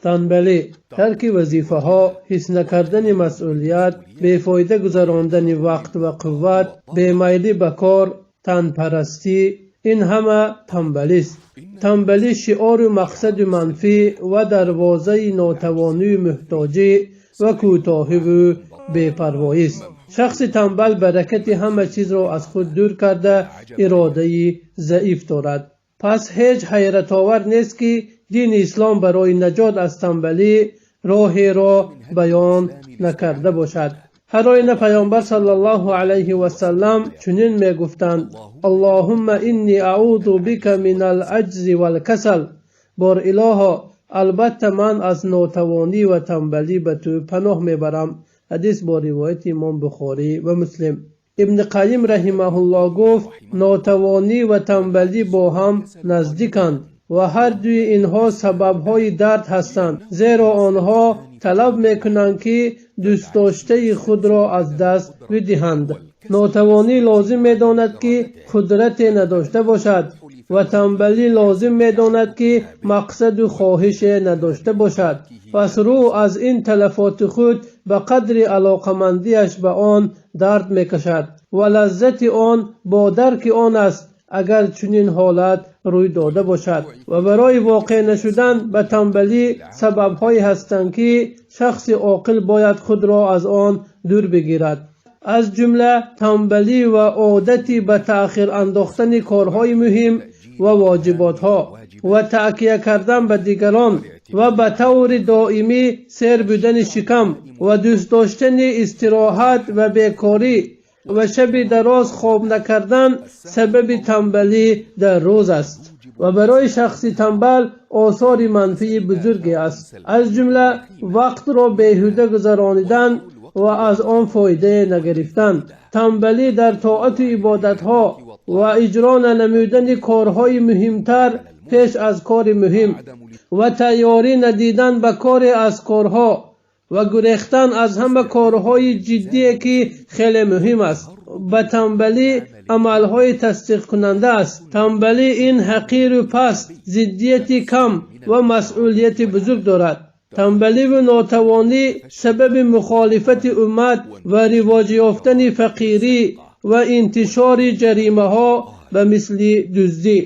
Танбалӣ, тарки вазифаҳо, ҳис накардани масъулият, бефоида гузарондани вақт ва қувват, бемайлӣ ба кор, танпарастӣ — ин ҳама танбалист. Танбалӣ шиору мақсаду манфӣ ва дарвозаи нотавонию муҳтоҷӣ ва кӯтоҳиву бепарвоист. Шахси танбал баракати ҳама чизро аз худ дур карда, иродаи заиф дорад. Пас ҳеҷ ҳайратовар нест, ки дини ислом барои наҷот аз танбалӣ роҳеро баён накарда бошад. Ҳар оина Паёмбар саллаллоҳу алайҳи васаллам чунин мегуфтанд: «Аллоҳумма инни аъузу бика минал аҷзи валкасал». Бор илоҳо, албатта ман аз нотавонӣ ва танбалӣ ба ту паноҳ мебарам. Ҳадис бо ривояти Имом Бухорӣ ва Муслим. Ибни Қайим раҳимаҳуллоҳ гуфт: «Нотавонӣ ва танбалӣ бо ҳам наздиканд ва ҳар дуи инҳо сабабҳои дард ҳастанд, зеро онҳо талаб мекунанд, ки дӯстдоштаи худро аз даст бидиҳанд. Нотавонӣ лозим медонад, ки қудрате надошта бошад, ва танбалӣ лозим медонад, ки мақсаду хоҳише надошта бошад. Пас рӯҳ аз ин талафоти худ ба қадри алоқамандиаш ба он дард мекашад ва лаззати он бо дарки он аст. Агар чунин ҳолат рӯй дода бошад ва барои воқеъ нашудан ба танбалӣ сабабҳое ҳастанд, ки шахси оқил бояд худро аз он дур бигирад. Аз ҷумла танбалӣ ва одати ба таъхир андохтани корҳои муҳим ва воҷиботҳо ва такя кардан ба дигарон ва ба таври доимӣ сер будани шикам ва дӯст доштани истироҳат ва бекорӣ ва шаби дароз хоб накардан сабаби танбалӣ дар рӯз аст. Ва барои шахси танбал осори манфии бузурге аст, аз ҷумла вақтро беҳуда гузаронидан ва аз он фоидае нагирифтан, танбалӣ дар тоату ибодатҳо ва иҷро нанамудани корҳои муҳимтар пеш аз кори муҳим ва тайёрӣ надидан ба коре аз корҳо ва гурехтан аз ҳама корҳои ҷиддие, ки хеле муҳим аст. Ба танбалӣ амалҳои тасдиқкунанда аст. Танбалӣ ин ҳақиру паст, зиддияти кам ва масъулияти бузург дорад. Танбаливу нотавонӣ сабаби мухолифати уммат ва ривоҷ ёфтани фақирӣ ва интишори ҷаримаҳо ба мисли дуздӣ.